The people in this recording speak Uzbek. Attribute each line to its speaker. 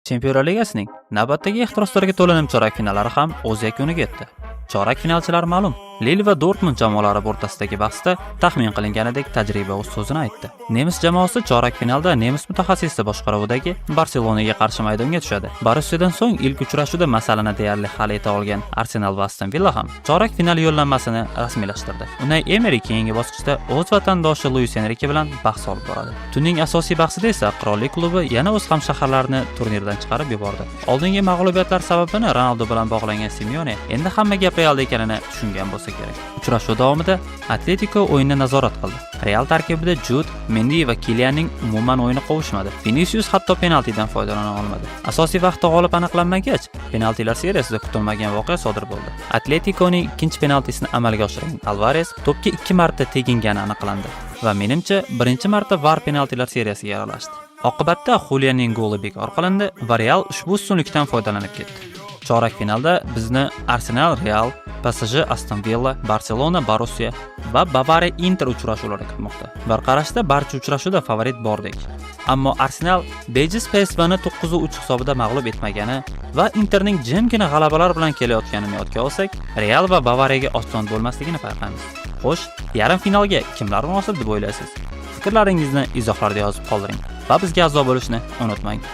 Speaker 1: Chempionlar Ligasining navbatdagi ehtiroslarga to'la nimchorak finallari ham o'z yakuniga yetdi. Chorak finalchilar ma'lum. Lille va Dortmund jamoalari o'rtasidagi bahsda taxmin qilinganidek tajriba o'z so'zini aytdi. Nemis jamoasi chorak finalda nemis mutaxassisi boshqaruvidagi Barselonaga qarshi maydonga tushadi. Borussiyadan so'ng ilk uchrashuvda masalani deyarli hal eta olgan Arsenal va Aston Villa ham chorak final yo'llanmasini rasmiylashtirdi. Unai Emery keyingi bosqichda o'z vatandoshi Luis Enrike bilan bahs olib boradi. Tunning asosiy bahsida esa qirollik klubi yana o'z hamshaharlarini turnirdan chiqarib yubordi. Oldingi mag'lubiyatlar sababini Ronaldo bilan bog'langan Simeone endi hamma gap Realda ekanini tushungan bo'lsa kerak. Uchrashuv davomida Atletico o'yinni nazorat qildi. Real tarkibida Jud, Mendy va Kilianning umuman o'yini qovushmadi. Vinicius hatto penaltidan foydalana olmadi. Asosiy vaqtda g'olib aniqlanmagach, penaltilar seriyasida kutilmagan voqea sodir bo'ldi. Atleticoning ikkinchi penaltisini amalga oshirgan Alvarez to'pga ikki marta tegingani aniqlandi va menimcha birinchi marta VAR penaltilar seriyasiga aralashdi. Oqibatda Julianning goli bekor qilindi va Real ushbu ustunlikdan foydalanib ketdi. Chorak finalda bizni Arsenal Real, PSG Aston Villa, Barselona Borussiya va Bavariya Inter uchrashuvlari kutmoqda. Bir qarashda barcha uchrashuvda favorit bordek. Ammo Arsenal bejiz PSVni 9-3 hisobida mag'lub etmagani va Interning jimgina g'alabalar bilan kelayotganini yodga olsak, Real va Bavariyaga oson bo'lmasligini payqaymiz. Xo'sh, yarim finalga kimlar munosib deb o'ylaysiz? Fikrlaringizni izohlarda yozib qoldiring va bizga a'zo bo'lishni unutmang.